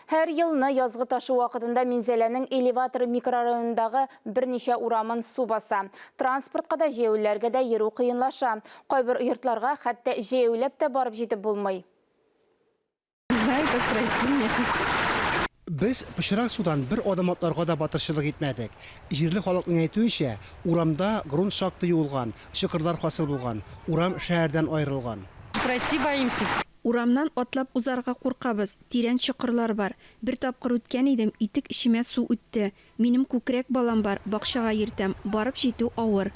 Һәр елны язгы ташу вакытында Минзәләнең Элеватор микрорайонындагы берничә урамын су баса. Транспортка да, җәяүлеләргә дә йөрү кыенлаша. Кайбер йортларга хәтта җәяүләп тә барып җитеп булмый. Не знаю, как пройти мне. Без пычрак судан бер адым атларга да батырчылык итмәдек. Җирле халыкның әйтүенчә, урамда грунт шактый юылган, чокырлар хасил булган, урам шәһәрдән аерылган. Пройти боимся. Урамнан атлап узарга куркабыз, тирән чокырлар бар. Бер тапкыр үткән идем, итек эчемә су үтте. Минем күкрәк балам бар, бакчага йөртәм, барып җитү авыр.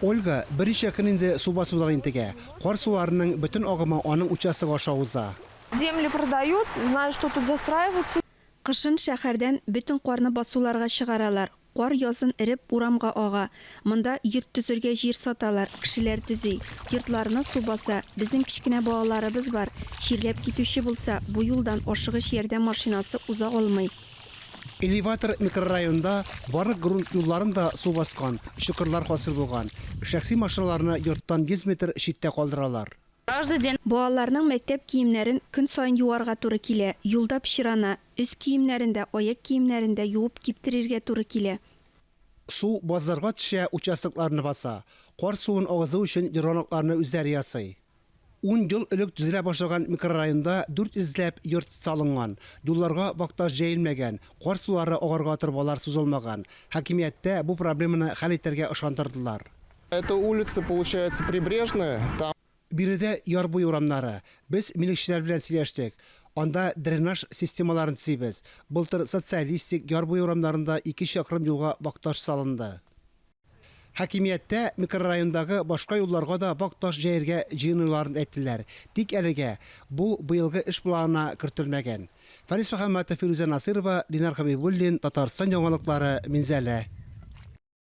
Ольга берничә көн инде су басудан интегә. Кар суларының бөтен агымы аның участогы аша уза. Земли продают, знаю, что тут застраиваются. Кышын шәһәрдән бөтен карны басуларга чыгаралар. Кар язын эреп, урамга ага. Монда йорт төзергә җир саталар, кешеләр төзи. Йортларны су баса. Безнең кечкенә балаларыбыз бар. Чирләп китүче булса, бу юлдан ашыгыч ярдәм машинасы уза алмый. Элеватор микрорайонында барлык грунт юлларын да су баскан, чокырлар хасил булган. Шәхси машиналарны йорттан 100 метр читтә калдыралар. Каждый день. Балаларның мәктәп киемнәрен көн саен юарга туры килә, юлда пычрана, өс киемнәрен дә, аяк киемнәрен дә юып киптерергә туры килә. Су базларга төшә, участокларны баса. Кар суын агызу өчен ерганакларны үзләре ясый. Ун ел элек төзелә башлаган микрорайонда 400 ләп йорт салынган. Юлларга вак таш җәелмәгән, кар сулары агарга торбалар сузылмаган. Хакимияттә бу проблеманы хәл итәргә ышандырдылар. Эта улица, получается, прибрежная. Там. Биредә яр буе урамнары. Без милекчеләр белән сөйләштек. Анда дренаж системаларын төзибез. Былтыр Социалистик, Яр буе урамнарында ике чакрым юлга вак таш салынды. Хакимияттә микрорайондагы башка юлларга да вак таш җәергә җыенуларын әйттеләр. Тик әлегә бу быелгы эш планына кертелмәгән. Фәнис Мөхәммәтов, Фирүзә Насыйрова, Ленар Хәбибуллин, Татарстан яңалыклары, Минзәлә.